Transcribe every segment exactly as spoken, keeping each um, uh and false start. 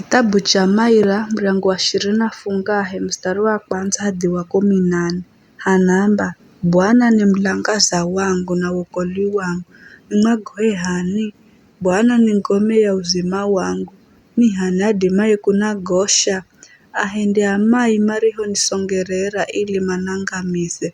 Kitabu cha Maira, muryango wa ishirini na fungahe, mstari wa kwanza hadi wa kumi na nne, hanaamba, "Bwana ni mulangaza wangu na wokolwi wangu, nimwagohe h'ani? Bwana ni ngome ya uzima wangu, ni h'ani adimaye kunagosha?" Ahendi a mai marihonisongerera ili manangamize,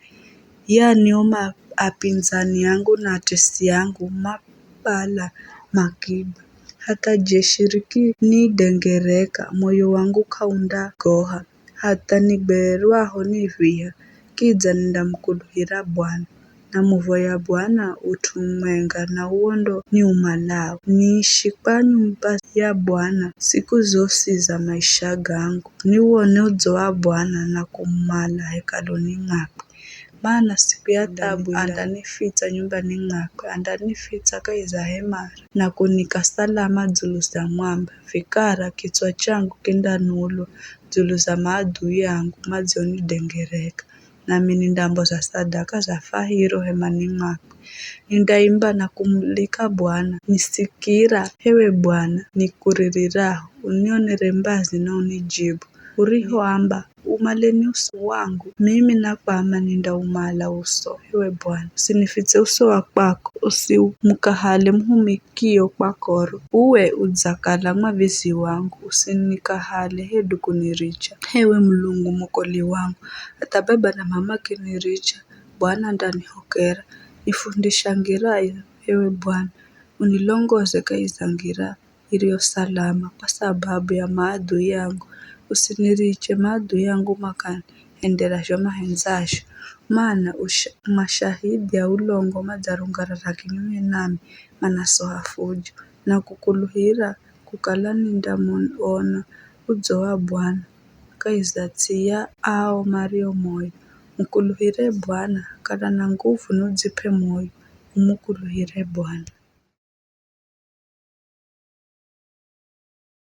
yani o ma-, apindzani angu na atesi angu mapala makiba. Hatha jeshi rikinidengereka, moyo wangu k'aundagoha. Hatha nigwerwaho ni viha, kidza nindamukuluhira Bwana. Namuvoya Bwana ut'u umwenga, na uwo ndo niumalao, niishi kwa nyumba ya Bwana siku zosi za maisha gangu, niwone udzo wa Bwana na kumumala hekaluni mwakwe. Mana siku ya thabu andanifitsa nyumbani mwakwe, andanifitsa kahi za hemare, na kunika salama dzulu za mwamba. Vikara kitswa changu kindanulwa dzulu za maadui angu madzonidengereka, nami nindamboza sadaka za fahiro hemani mwakwe. Nindaimba na kumulika Bwana. Nisikira, ewe Bwana, nikuririraho, unionere mbazi na unijibu. Urihoamba, "Umaleni uso wangu," mimi nakwama, nindaumala uso, ewe Bwana. Usinifitse uso wa kwako, usimukahale muhumikio kwa koro. Uwe udzakala mwavizi wangu, usinikahale hedu kuniricha. Ewe Mulungu mukoli wangu, hatha baba na mama kiniricha, Bwana ndanihokera. Nifundisha ngirayo, ewe Bwana, unilongoze kahi za ngira iriyo salama kwa sababu ya maadui angu. Usiniriche maadui angu makanihendera zho mahendzazho, mana usha-, mashahidhi a ulongo madzarungarara kinyume nami, manasoha fujo. Na kukuluhira kukala nindamuona udzo wa Bwana kahi za ts'i ya ao mario moyo. Mukuluhire Bwana, kala na nguvu na udzip'e moyo, umukuluhire Bwana.